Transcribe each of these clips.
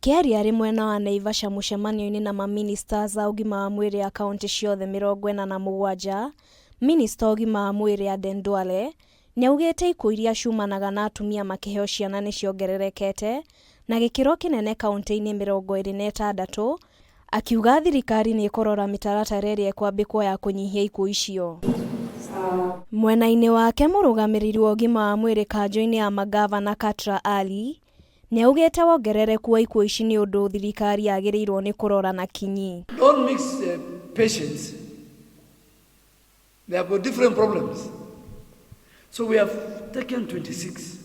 Akĩaria arĩ mwena wa Naivasha mũcemanio-inĩ na mamĩnĩsta a ũgima wa mwĩrĩ a kauntĩ ciothe 47, Mĩnĩsta wa ũgima wa mwĩrĩ Aden Duale nĩaugĩte ikuũ iria ciumanaga na atumia makĩheo ciana nĩciongererekete na gĩkĩro kĩnene kauntĩ-inĩ 26, akiuga thirikari nĩ ĩkũrora mĩtaratara ĩrĩa ĩkwambĩkwo ya kũnyihia ikuũ icio. Mwena-inĩ wake mũrũgamĩrĩri wa ũgima wa mwĩrĩ kanjũ-inĩ ya mangavana Katra Ali nĩaugĩte wongerereku wa ikuũ ici nĩ ũndũ thirikari yagĩrĩirwo nĩ kũrora na kinyi. Don't mix patients. They have got different problems. So we have taken 26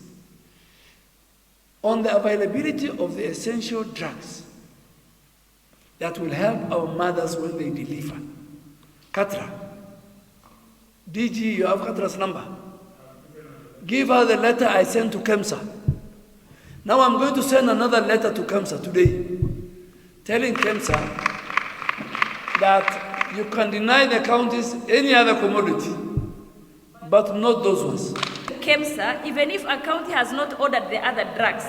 on the availability of the essential drugs that will help our mothers when they deliver. Katra. DG, you have Katra's number. Give her the letter I sent to KEMSA. Now I'm going to send another letter to KEMSA today, telling KEMSA that you can deny the counties any other commodity, but not those ones. KEMSA, even if a county has not ordered the other drugs,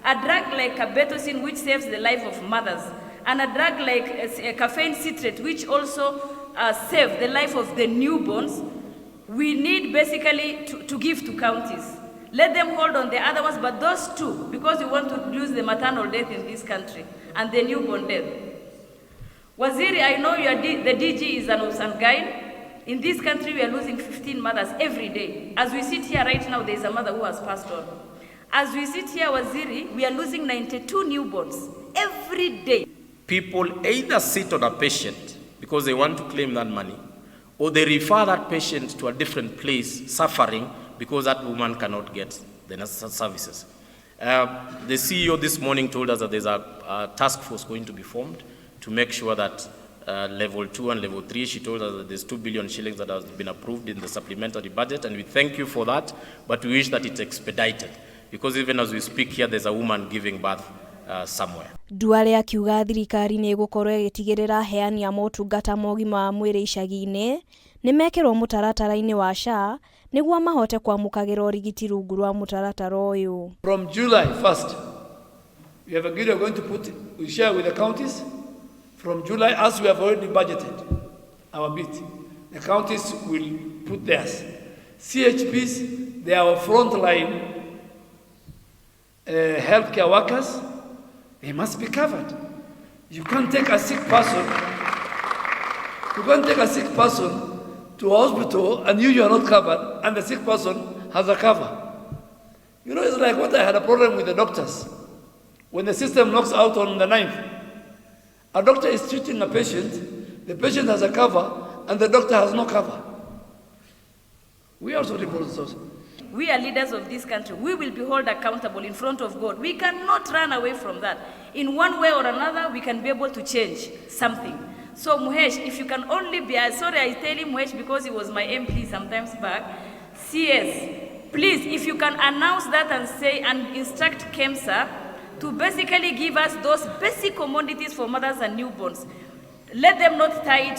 a drug like carbetocin, which saves the life of mothers, and a drug like caffeine citrate, which also save the life of the newborns, we need basically to give to counties. Let them hold on the other ones, but those two, because we want to reduce the maternal death in this country and the newborn death. Waziri, I know the DG is an Osangain. In this country, we are losing 15 mothers every day. As we sit here right now, there is a mother who has passed on. As we sit here, Waziri, we are losing 92 newborns every day. People either sit on a patient because they want to claim that money, or they refer that patient to a different place suffering because that woman cannot get the necessary services. The CEO this morning told us that there's a task force going to be formed to make sure that level 2 and level 3, she told us that there's 2 billion shillings that has been approved in the supplementary budget, and we thank you for that, but we wish that it's expedited, because even as we speak here, there's a woman giving birth somewhere. Duale akiuga thirikari nĩ ĩgũkorwo ĩgĩtigĩrĩra aheani a motungata ma ũgima wa mwĩrĩ icagi-inĩ nĩ mekĩrwo mũtaratara-inĩ wa SHA nĩguo mahote kwamũkagĩra ũrigiti rungu rwa mũtaratara ũyũ. From July 1st, we have agreed we are going to put, we share with the counties. From July, as we have already budgeted our bit, the counties will put theirs. CHPs, they are our frontline healthcare workers. They must be covered. You can't take a sick person, you can't take a sick person to a hospital and you are not covered, and the sick person has a cover. It's like what I had a problem with the doctors. When the system knocks out on the 9th, a doctor is treating a patient, the patient has a cover, and the doctor has no cover. We also report those. We are leaders of this country. We will be held accountable in front of God. We cannot run away from that. In one way or another, we can be able to change something. So Muhesh, if you can only be, sorry, I tell him Muhesh because he was my MP sometimes back, CS, please, if you can announce that and say and instruct KEMSA to basically give us those basic commodities for mothers and newborns. Let them not tie it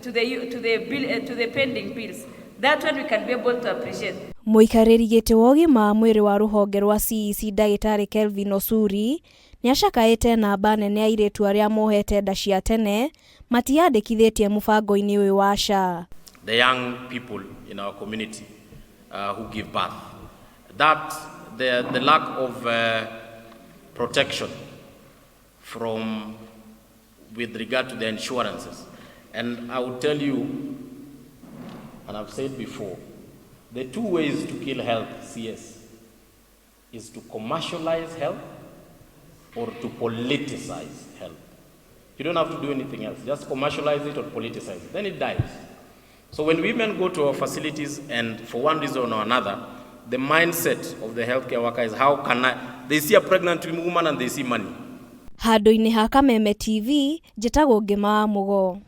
to the pending bills. That one we can be able to appreciate. Mũikarĩri gĩtĩ wa ũgima wa mwĩrĩ wa rũhonge rwa CEC ndagĩtarĩ Kelvin Osuri nĩacakaĩte namba nene ya airĩtu arĩa mohete nda cia tene matiandĩkithĩtie mũbango-inĩ ũyũ wa SHA. The young people in our community who give birth, that the lack of protection from with regard to the insurances. And I will tell you, and I've said before, the two ways to kill health, CS, is to commercialize health or to politicize health. You don't have to do anything else. Just commercialize it or politicize it. Then it dies. So when women go to our facilities and for one reason or another, the mindset of the healthcare worker is how can I, they see a pregnant woman and they see money. Handũ-inĩ ha Kameme TV, njĩtagwo Ngĩma wa Mũgo.